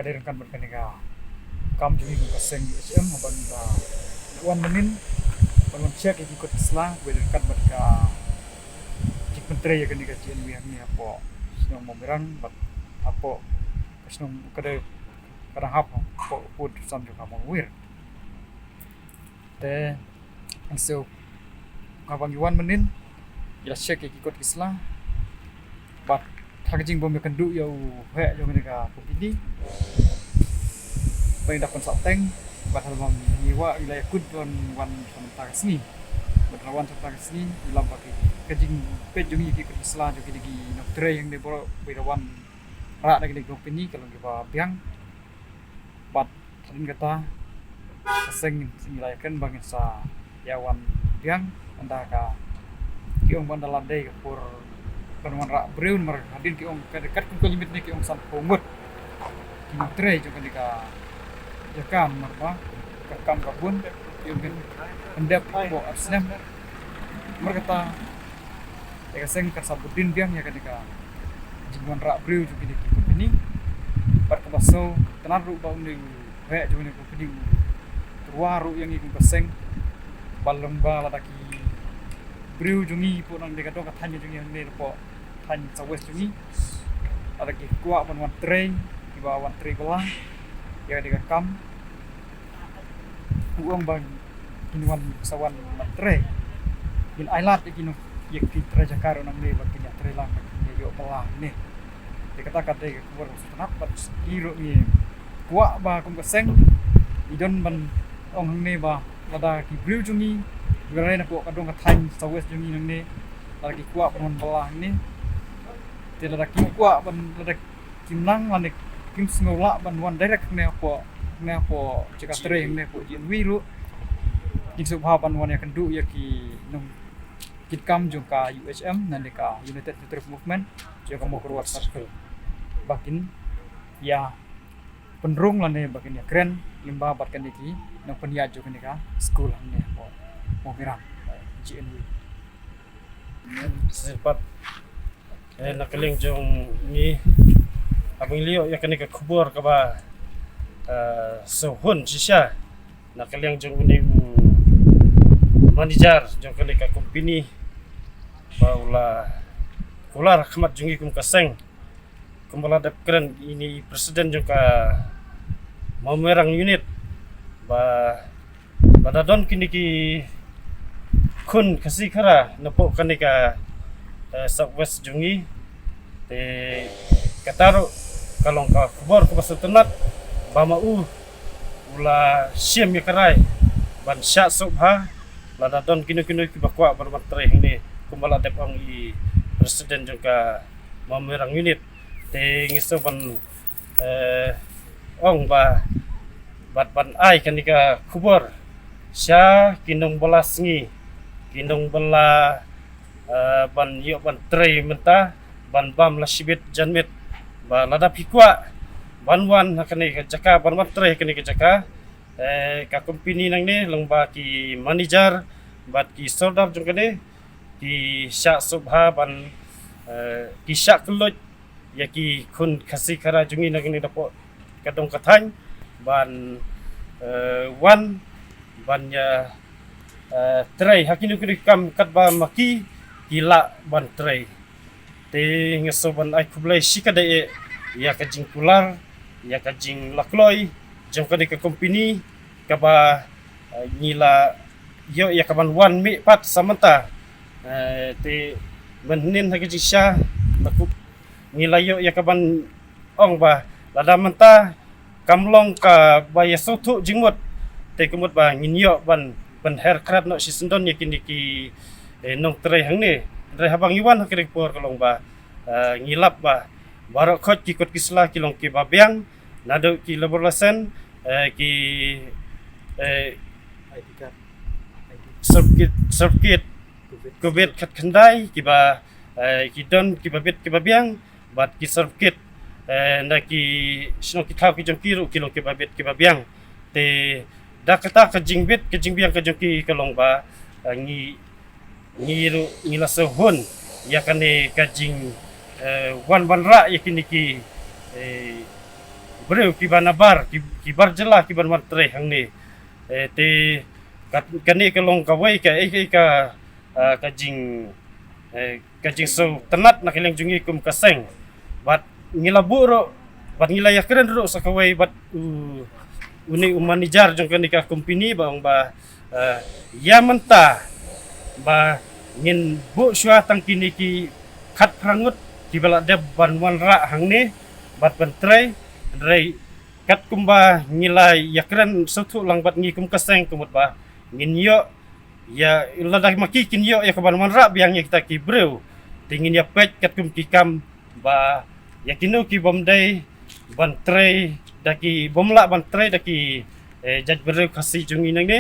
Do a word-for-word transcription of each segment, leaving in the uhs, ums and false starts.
Ryngkat bad kane ka kam jong ngi kum ka seng U H M, haba ngi la wan mynnin ban wan check ïa ki kot ki sla, wei ryngkat bad ka jingpyntrei ïa kane ka G N V hangne hapoh shnong Mawmerang bad hapoh ka shnong, ka dei ka dang hap hapoh pud sam jong ka Mawmawir. Te ngi shu, haba ngi wan mynnin, ngi la check ïa ki kot ki sla bad ha ka jingbym ïakynduh ïa u heh jong kane ka company ba ngi da pynsahteng, bad haba ngi wah ngi la ïakut ban wan sa mynta ka sngi. Bad la wan sa mynta ka sngi, ngi lap ba ki, ka jingpeit jong ngi ïa ki kot ki sla jong kine ki nongtrei hangne baroh ba la wan rah na kine ki company ka long kiba biang. Bad hadien kata ka seng ngi la ïakren ba ngin sa ïa wan biang, ynda ka, ki ong ba ynda la dei ka por ban wanrah briew, namar hadien ki ong ka, katkum ka limit ne ki ong sanphew ngut ki nongtrei jong kane ka jaka, namar ba ka kam ka bun, ki ong kin pyndep hapoh ar snem. Namar kata, ïa ka seng kan sa bud dien biang ïa kane ka jingwanrah briew jong kine ki company. Bad kaba sngewtynnat ruh ba une u heh jong une u company u tyrwa ruh ïa ngi kum ka seng ba long ba lada ki briew jong ngi hapoh nangne ka dong ka thaiñ jong ngi hangne hapoh thaiñ South West jong ngi, lada ki kwah ban wan trei, kiba wan trei bylla ïa kane ka kam. U ong ba kin wan sa wan ban trei. Ngin ai lad ïa ki nong, ïa ki trai jaka ruh nangne ba kin ïa trei lang, ba kin ïa ïoh bylla hangne. Te kata ka dei ka khubor ba sngewtynnat bad ki ruh ngi kwah ba kum ka seng ngi don ban ong hangne ba lada ki briew jong ngi, ki ba rei napoh ka dong ka thaiñ South West jong ngi nangne, lada ki kwah ban wan bylla hangne. Te lada ki kwah ban, lada kim nang lane kim sngew lah ban wan direct hangne hapoh, hangne hapoh jaka trei hangne hapoh G N V ruh, kin sngewbha ban wan ïakynduh ïa ki nongkitkam jong ka U H M, lane ka United Youth Movement jong ka Mawkyrwat Circle, ba kin ïa pynrung lane ba kin ïakren lyngba bad kane ki nongpynïaid jong kane ka skul hangne hapoh Mawmerang, G N V. Shisien pat, eh, na ka liang jong ngi, haba ngi la ïoh ïa kane ka khubor kaba, eh, sngewhun shisha na ka liang jong une u manager jong kane ka company ba u la kular ha khmat jong ngi kum ka seng, kumba la dep kren ine i president jong ka Mawmerang unit, ba lada don kine ki khun Khasi Khara napoh kane ka, eh, South West jong ngi, te kata ruh ka long ka khubor kaba sngewtynnat ba ma u u la shim ïa ka rai ban shah sngewbha lada don kino kino kiba kwah ban wan trei hangne, kumba la dep ong i president jong ka Mawmerang unit. Te ngi sngewbha ban, eh, ong ba, bad ban ai kane ka khubor sha ki nongbylla sngi, ki nongbylla, eh, ban ïoh ban trei mynta, ban bam la shibit janmiet, ba lada phi kwah ban wan ha kane ka jaka, ban wan trei ha kane ka jaka, eh, ka company nangne lyngba ki manager bad ki sordar jong kane ki shah sngewbha ban, eh, ki shah kylluid ïa ki khun Khasi Khara jong ngi nangne napoh ka dong ka thaiñ ban, eh, wan ban ïa, eh, trei ha kino kino ki kam katba ma ki ki lah ban trei. Te nga sngewbha ban ai khublei shikatdei ïa ka jingkular, ïa ka jinglakloi jong kane ka company kaba, eh, ngi la ïoh ïa kaban wan mih pat sa mynta. Eh, te mynhynnin ha ka jingshisha, ngi la ïoh ïa kaban ong ba lada mynta kam long kaba ïa sngewthuh jingmut, te ka mut ba ngin ïoh ban pynher khrat noh shisyndon ïa kine ki, eh, nongtrei hangne. Hynrei haba ngi wan ha kane ka por ka long ba, eh, ngi lap ba baroh khoit ki kot ki sla ki long kiba biang, naduh ki labour license, eh, ki, eh, certificate, certificate covid khatkhyndai kiba, eh, ki don kiba bit kiba biang, bad ki certificate, eh, na ki shnong ki thaw ki jong ki ruh ki long kiba bit kiba biang. Te da kata ka jingbit ka jingbiang ka jong ki ka long ba, eh, ngi, ngi ruh ngi la sngewhun ïa kane ka jing, eh, wan wanrah ïa kine ki, eh, briew kiba nabar, ki, ki bar jylla kiban wan trei hangne. Eh, te kat, kane ka long kawei ka, eh, ka, ka, ah, ka jing, eh, ka jingsngewtynnat na ka liang jong ngi kum ka seng. Bad ngi la buh ruh, bad ngi la ïakren ruh sa kawei bad u, une u manager jong kane ka company ba ong ba, eh, ïa mynta ba ngin buh shuwa tang kine ki khatphra ngut kiba la dep ban wanrah hangne bad ban trei, hynrei katkum ba ngi la ïakren sngewthuh lang bad ngi kum ka seng ka mut ba ngin ïoh ïa, lada ma ki kin ïoh ïa kaban wanrah biang ïa kita ki briew, te ngin ïa peit katkum ki kam ba ïa kino ki bym dei ban trei da ki, bym lah ban trei da ki, eh, jaitbynriew Khasi jong ngi nangne.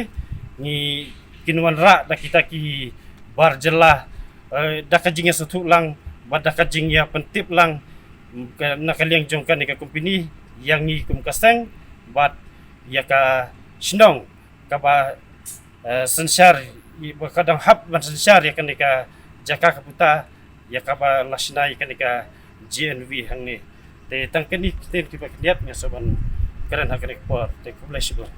Ngi kin wanrah da kita ki bar jylla, eh, da ka jingïasngewthuh lang bad da ka jingïapyntip lang, mm, ka, na ka liang jong kane ka company ïa ngi kum ka seng bad ïa ka shnong kaba, eh, synshar, i, ba ka dang hap ban synshar ïa kane ka jaka ka puta ïa kaba la shna ïa kane ka G N V hangne. Te tang kine ki ktien kiba khyndiat nga sa ban kren ha kane ka por. Te khublei shibun.